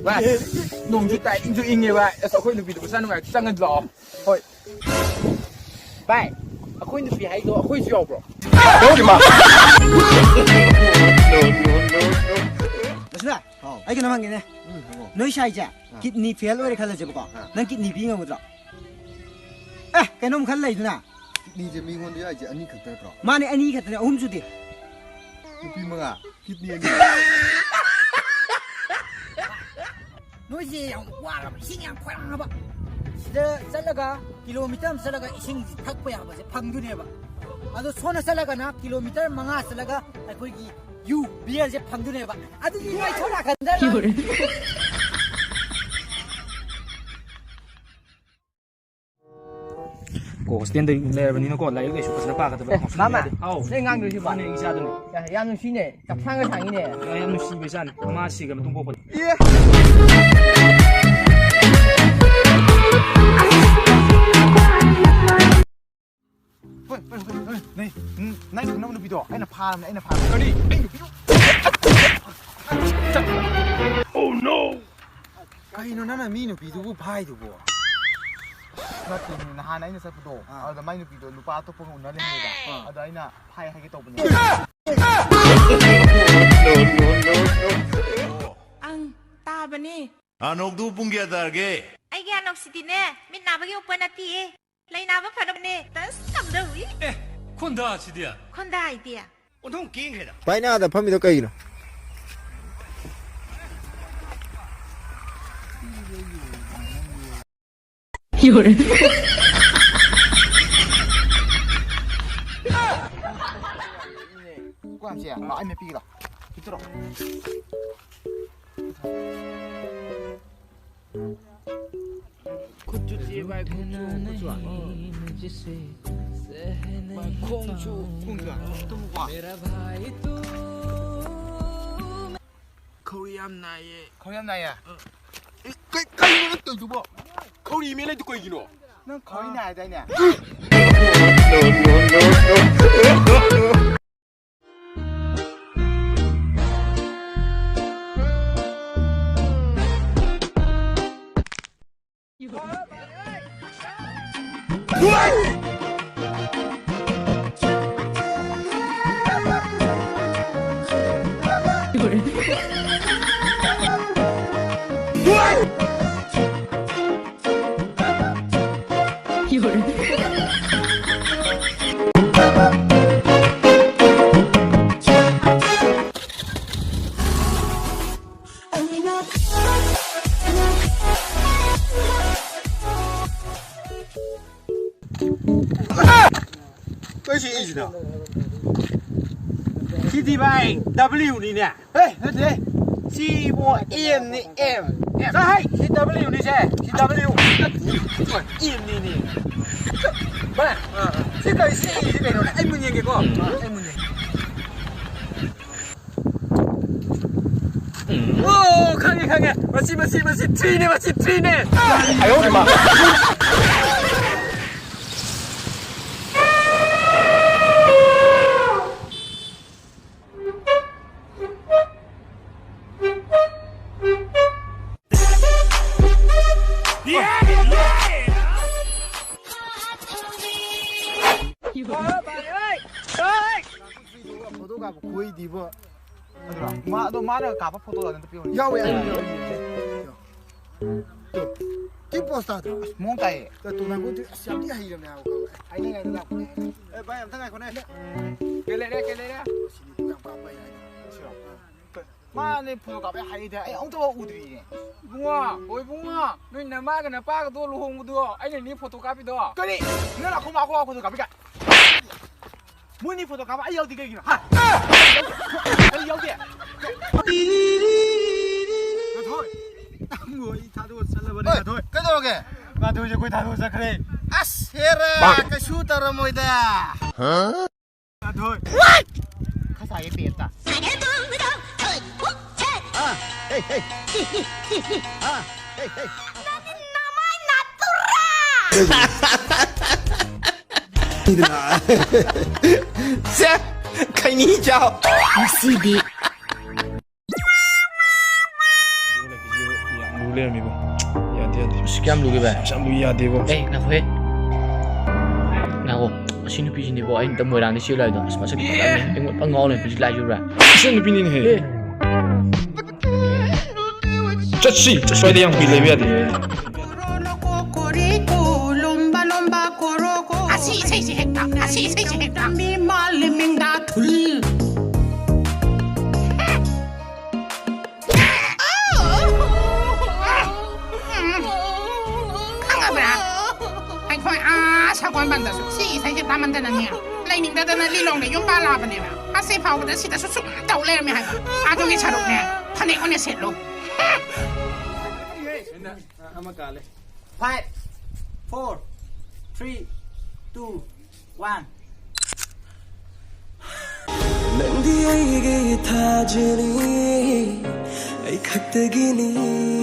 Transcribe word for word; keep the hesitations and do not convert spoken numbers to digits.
ꯚꯥꯏ, ꯅꯣꯡꯁꯨ ꯇꯥꯏ, ꯏꯪꯁꯨ ꯏꯪꯉꯦ, ꯚꯥꯏ꯫ ꯑꯁ, ꯑꯩꯈꯣꯏ ꯅꯨꯄꯤꯗꯨ ꯃꯁꯥ ꯅꯨꯡꯉꯥꯏ, ꯆꯪꯉꯁꯤ ꯂꯥꯛꯑꯣ꯫ ꯍꯣꯏ꯫ ꯚꯥꯏ, ꯑꯩꯈꯣꯏ ꯅꯨꯄꯤ ꯍꯥꯏꯗꯣ ꯑꯩꯈꯣꯏꯁꯨ ꯌꯥꯎꯕ꯭ꯔꯣ? ꯃꯁꯤꯅ, ꯍꯥꯎ꯫ ꯑꯩ ꯀꯩꯅꯣꯝ ꯍꯪꯒꯦꯅꯦ꯫ ꯎꯝ, ꯍꯪꯉꯣ꯫ ꯅꯣꯏ ꯁꯥꯏꯁꯦ ꯑꯥ꯫ ꯀꯤꯗꯅꯤ ꯐꯦꯜ ꯑꯣꯏꯔꯦ ꯈꯜꯂꯁꯦꯕꯀꯣ꯫ ꯑꯥ꯫ ꯅꯪ ꯀꯤꯗꯅꯤ ꯄꯤ ꯉꯝꯒꯗ꯭ꯔꯣ? ꯑꯦ, ꯀꯩꯅꯣꯝ ꯈꯜ ꯂꯩꯗꯅ꯫ ꯀꯤꯗꯅꯤꯁꯦ ꯃꯤꯉꯣꯟꯗ ꯌꯥꯎꯔꯤꯁꯦ ꯑꯅꯤ ꯈꯛꯇ ꯅꯠꯇ꯭ꯔꯣ? ꯃꯥꯅꯦ, ꯑꯅꯤ ꯈꯛꯇꯅꯦ, ꯑꯍꯨꯝ ꯁꯨꯗꯦ꯫ ꯅꯨꯄꯤ ꯃꯉꯥ, ꯀꯤꯗꯅꯤ ꯑꯅꯤ꯫ ꯅꯣꯏꯁꯦ ꯌꯥꯝ ꯋꯥꯔꯕ, ꯏꯁꯤꯡ ꯌꯥꯝ ꯈꯣꯏꯔꯥꯡꯉꯕ꯫ ꯁꯤꯗ ꯆꯠꯂꯒ ꯀꯤꯂꯣꯃꯤꯇꯔ ꯑꯃ ꯆꯠꯂꯒ ꯏꯁꯤꯡ ꯊꯛꯄ ꯌꯥꯕꯁꯦ ꯐꯪꯗꯣꯏꯅꯦꯕ꯫ ꯑꯗꯣ ꯁꯣꯝꯗ ꯆꯠꯂꯒꯅ ꯀꯤꯂꯣꯃꯤꯇꯔ ꯃꯉꯥ ꯆꯠꯂꯒ ꯑꯩꯈꯣꯏꯒꯤ ꯌꯨ, ꯕꯤꯌꯔꯁꯦ ꯐꯪꯗꯣꯏꯅꯦꯕ꯫ ꯑꯗꯨꯗꯤ ꯅꯣꯏ ꯁꯣꯝ ꯅꯥꯀꯟꯗ ꯌꯣꯔꯦ꯫ ꯀꯣ ꯍꯣꯁꯇꯦꯜꯗ ꯂꯩꯔꯕꯅꯤꯅꯀꯣ, ꯂꯥꯏꯔꯤꯛ ꯂꯥꯏꯁꯨ ꯐꯖꯅ ꯄꯥꯒꯗꯕ꯫ ꯑꯦ, ꯍꯣꯁꯇꯦꯜ ꯃꯥꯃ, ꯂꯩꯔꯗꯤ꯫ ꯍꯥꯎ꯫ ꯅꯪ ꯉꯥꯡꯗꯣꯏꯁꯤ ꯃꯥꯅꯦ, ꯃꯥꯅꯦ꯫ ꯏꯆꯥꯗꯨꯅꯦ꯫ ꯌꯥꯝ, ꯌꯥꯝ ꯅꯨꯡꯁꯤꯅꯦ, ꯆꯞꯁꯥꯡꯒ ꯁꯥꯡꯉꯤꯅꯦ꯫ ꯌꯥꯝ ꯅꯨꯡꯁꯤꯕ ꯏꯆꯥꯅꯤ, ꯃꯃꯥ ꯁꯤꯈ꯭ꯔ ꯃꯇꯨꯡ ꯄꯣꯛꯄꯅꯤ꯫ ꯑꯦ꯫ ꯍꯣꯏ, ꯍꯣꯏ, ꯍꯣꯏ, ꯍꯣꯏ, ꯅꯩ, ꯎꯝ, ꯅꯪ ꯈꯪꯅꯕ ꯅꯨꯄꯤꯗꯣ ꯑꯩꯅ ꯐꯥꯔꯕꯅꯦ, ꯑꯩꯅ ꯐꯥꯔꯕꯅꯦ꯫ ꯀꯔꯤ? ꯑꯩ ꯅꯨꯄꯤꯗꯣ? Oh no! ꯀꯩꯅꯣ ꯅꯪꯅ ꯃꯤ ꯅꯨꯄꯤꯗꯨꯕꯨ ꯐꯥꯏꯗꯨꯕꯣ? ꯑꯁ, ꯅꯠꯇꯦ, ꯅꯍꯥꯟ ꯑꯩꯅ ꯆꯠꯄꯗꯣ, ꯑꯥ꯫ ꯑꯗꯨꯗ ꯃꯥꯏ ꯅꯨꯄꯤꯗꯣ ꯅꯨꯄꯥ ꯑꯇꯣꯞꯄꯒ ꯎꯅ ꯂꯩꯍꯧꯋꯦꯕ꯫ ꯑꯥ꯫ ꯑꯗꯣ ꯑꯩꯅ ꯐꯥꯏ ꯍꯥꯏꯒꯦ ꯇꯧꯕꯅꯦ꯫ ꯑꯪ, ꯇꯥꯕꯅꯦ꯫ ꯑꯅꯣꯛꯇꯨ ꯄꯨꯡ ꯀꯌꯥ ꯇꯥꯔꯒꯦ? ꯑꯩꯒꯤ ꯑꯅꯣꯛꯁꯤꯗꯤꯅꯦ, ꯃꯤꯠ ꯅꯥꯕꯒꯤ ꯎꯞꯄ ꯅꯠꯇꯦꯌꯦ꯫ ꯂꯩ ꯅꯥꯕ ꯐꯅꯕꯅꯦ꯫ ꯇꯁ ꯇꯝꯗꯧꯏ꯫ ꯑꯦ, ꯈꯣꯟꯗꯥ ꯁꯤꯗꯤ꯫ ꯈꯣꯟꯗꯥ ꯍꯥꯏꯗꯤ? ꯑꯣꯟꯊꯣꯡ ꯀꯦꯟꯈ꯭ꯔꯦꯗ꯫ ꯚꯥꯏ, ꯅꯪ ꯑꯥꯗ ꯐꯝꯃꯤꯗꯣ ꯀꯩꯒꯤꯅꯣ? ꯌꯣꯔꯦ꯫ ꯀꯣ ꯌꯥꯝ ꯆꯦ, ꯂꯥꯛꯑꯣ, ꯑꯩ ꯃꯦꯠ ꯄꯤꯒꯦ, ꯂꯥꯛꯑꯣ꯫ ꯍꯤꯞꯇꯔꯣ꯫ ꯈꯨꯠꯁꯨ ꯆꯦ ꯚꯥꯏ, ꯈꯨꯠꯁꯨ, ꯈꯨꯠꯁꯨ꯫ ꯚꯥꯏ, ꯈꯣꯡꯁꯨ, ꯈꯣꯡꯁꯨ꯫ ꯇꯨꯝꯃꯨꯀꯣ꯫ ꯈꯧꯔꯤ ꯌꯥꯝ ꯅꯥꯏꯌꯦ꯫ ꯈꯧꯔꯤ ꯌꯥꯝ ꯅꯥꯏꯌꯦ? ꯑꯦ, ꯀꯩ-, ꯀꯩꯅꯣ ꯅꯪ ꯇꯧꯔꯤꯗꯨꯕꯣ? ꯈꯧꯔꯤ ꯃꯦꯠ ꯂꯩꯗꯨ ꯀꯩꯒꯤꯅꯣ? ꯅꯪ ꯈꯧꯔꯤ ꯅꯥꯏ ꯍꯥꯏꯗꯥꯏꯅꯦ? ꯀꯩ ꯁꯤ ꯏꯁꯤꯅ? ꯁꯤꯗꯤ ꯚꯥꯏ W ꯅꯤꯅꯦ꯫ ꯍꯦ, ꯅꯠꯇꯦ꯫ ꯁꯤ ꯏꯕꯣ M ꯅꯤ, M꯫ ꯆꯠ ꯍꯩ! ꯁꯤ W ꯅꯤ ꯁꯦ꯫ ꯁꯤ W꯫ M ꯅꯤꯅꯦ꯫ ꯚꯥꯏ, ꯁꯤ ꯀꯔꯤ ꯁꯤ ꯏꯁꯤ ꯀꯩꯅꯣꯅꯦ? ꯑꯩ ꯃꯨꯟ ꯌꯦꯡꯒꯦꯀꯣ꯫ ꯑꯩ ꯃꯨꯟ ꯌꯦꯡꯒꯦ꯫ ꯑꯣ, ꯈꯪꯉꯦ, ꯈꯪꯉꯦ꯫ ꯃꯁꯤ, ꯃꯁꯤ, ꯃꯁꯤ three ꯅꯦ, ꯃꯁꯤ three ꯅꯦ꯫ ꯐꯣꯇꯣ ꯀꯥꯞꯄ ꯈꯣꯏꯗꯤꯕꯣ꯫ ꯑꯗꯨꯔꯣ? ꯃꯥ, ꯑꯗꯣ ꯃꯥꯅ ꯀꯥꯞꯄ ꯐꯣꯇꯣ ꯑꯗꯨꯝ ꯄꯤꯌꯣ꯫ ꯌꯥꯎꯋꯦ, ꯑꯩ ꯌꯥꯎꯋꯦ꯫ ꯇꯨ, ꯇꯨ ꯄꯣꯁ ꯇꯥꯗ꯭ꯔꯣ? ꯑꯁ, ꯃꯑꯣꯡ ꯇꯥꯏꯌꯦ꯫ ꯇꯨ, ꯇꯨ ꯅꯪꯕꯨ ꯑꯁ, ꯌꯥꯝ ꯊꯤ ꯍꯩꯔꯕꯅꯦ ꯍꯥꯏꯕ ꯈꯪꯕ꯭ꯔꯥ? ꯍꯥꯏꯅꯤꯡꯉꯥꯏꯗ ꯂꯥꯛꯄꯅꯦ ꯍꯥꯏꯕ꯫ ꯑꯦ, ꯚꯥꯏ, ꯑꯝꯇ ꯉꯥꯏꯈꯣꯅꯦ꯫ ꯀꯩ ꯂꯩꯔꯦ, ꯀꯩ ꯂꯩꯔꯦ? ꯑꯁꯤꯗꯤ ꯌꯥꯝ ꯀꯥꯞꯄ ꯍꯩ ꯍꯥꯏꯗꯣ꯫ ꯁꯤꯔꯣ? ꯃꯥꯅꯦ, ꯐꯣꯇꯣ ꯀꯥꯞꯄ ꯍꯩꯗꯦ꯫ ꯑꯩ ꯑꯃꯨꯛꯇꯐꯥꯎ ꯎꯗ꯭ꯔꯤꯌꯦ꯫ ꯏꯕꯨꯡꯉꯣ, ꯍꯣꯏ ꯏꯕꯨꯡꯉꯣ, ꯅꯣꯏ ꯅꯃꯥꯒ ꯅꯄꯥꯒꯗꯣ ꯂꯨꯍꯣꯡꯕꯗꯣ ꯑꯩꯅ ꯅꯤ ꯐꯣꯇꯣ ꯀꯥꯞꯄꯤꯗꯣ꯫ ꯀꯔꯤ? ꯅꯪ ꯑꯩꯈꯣꯏ ꯃꯥ, ꯑꯩꯈꯣꯏ ꯕꯥ ꯐꯣꯇꯣ ꯀꯥꯞꯄꯤ ꯀꯥꯏ? ꯃꯣꯏꯅꯤ ꯐꯣꯇꯣ ꯀꯥꯞꯄ ꯑꯩ ꯌꯥꯎꯗꯤ ꯀꯩꯒꯤꯅꯣ? ꯍꯥ? ꯑꯩ ꯌꯥꯎꯗꯦ꯫ ꯉꯥꯟꯊꯣꯏ, ꯅꯪꯕꯨ ꯑꯩ ꯊꯥꯗꯣꯛꯑ ꯆꯠꯂꯕꯅꯦ, ꯍꯣꯏ, ꯉꯥꯟꯊꯣꯏ꯫ ꯀꯩꯗꯧꯔꯒꯦ? ꯉꯥꯟꯊꯣꯏꯁꯦ ꯑꯩꯈꯣꯏ ꯊꯥꯗꯣꯛꯑ ꯆꯠꯈ꯭ꯔꯦ꯫ ꯑꯁ, ꯍꯦꯔꯥ, ꯀꯩꯁꯨ ꯇꯧꯔꯝꯃꯣꯏꯗ꯫ ꯉꯥꯟꯊꯣꯏ꯫ ꯈꯁꯥꯏꯒꯤ ꯄꯦꯠꯇ꯫ ꯑꯥ, ꯍꯦ, ꯍꯦ꯫ ꯑꯥ, ꯍꯦ, ꯍꯦ꯫ ꯅꯃꯥꯏ ꯅꯥꯇꯨꯔꯥ! ꯁꯦ, ꯈꯩꯅꯤ ꯆꯥꯎ꯫ ꯉꯁꯤꯗꯤ ꯌꯥꯝ ꯂꯨ ꯂꯩꯔꯝꯃꯤꯕꯣ꯫ ꯌꯥꯗꯦ, ꯌꯥꯗꯦ꯫ ꯑꯁ, ꯀꯌꯥꯝ ꯂꯨꯒꯦ, ꯚꯥꯏ? ꯑꯁ, ꯌꯥꯝ ꯂꯨꯏ, ꯌꯥꯗꯦꯕꯣ꯫ ꯑꯦ, ꯉꯥꯏꯈꯣꯍꯦ꯫ ꯑꯣ, ꯑꯁꯤ ꯅꯨꯄꯤꯁꯤꯅꯦꯕꯣ ꯑꯩꯅ ꯃꯣꯏꯔꯥꯡꯗ ꯆꯦꯜꯂꯨ ꯍꯥꯏꯗꯣ꯫ ꯑꯁ, ꯃꯁꯛ ꯐꯖꯕꯅꯦ꯫ ꯑꯩꯉꯣꯟꯗ ꯄꯪ ꯉꯥꯎ ꯂꯩ꯫ ꯍꯧꯖꯤꯛ ꯂꯥꯏꯖꯨꯔꯥ? ꯑꯁꯤ ꯅꯨꯄꯤꯅꯤꯅꯦꯍꯦ꯫ ꯑꯦ꯫ ꯆꯠꯁꯤ꯫ ꯁ꯭ꯋꯥꯏꯗ ꯌꯥꯝ ꯀꯨꯏ ꯂꯩꯕ ꯌꯥꯗꯦ꯫ ꯑꯁꯤ ꯏꯁꯩꯁꯦ ꯍꯦꯛꯇ, ꯑꯁꯤ ꯏꯁꯩꯁꯦ ꯍꯦꯛꯇ꯫ ꯈꯪꯉꯕ꯭ꯔꯥ? ꯑꯩꯈꯣꯏ ꯑꯥ ꯁꯒꯣꯜꯕꯟꯗꯁꯨ ꯁꯤ ꯏꯁꯩꯁꯦ ꯇꯥꯃꯟꯗꯅꯅꯦ, ꯂꯩꯅꯤꯡꯗꯗꯅ ꯂꯤꯂꯣꯡꯗ ꯌꯨꯝ ꯄꯥꯜꯂꯛꯑꯕꯅꯦꯕ꯫ ꯑꯁꯤ ꯐꯥꯎꯕꯗ ꯁꯤꯗꯁꯨ ꯁꯨꯝ ꯇꯧ ꯂꯩꯔꯝꯃꯦ ꯍꯥꯏꯕ꯫ ꯑꯗꯨꯒꯤ ꯁꯔꯨꯛꯅꯦ, ꯐꯅꯦꯛ ꯑꯣꯏꯅ ꯁꯦꯠꯂꯨ꯫ ꯑꯃ ꯀꯥꯜꯂꯦ꯫ Five, four, three, two, one. ꯅꯪꯗꯤ ꯑꯩꯒꯤ ꯊꯥꯖꯅꯤ, ꯑꯩ ꯈꯛꯇꯒꯤꯅꯤ꯫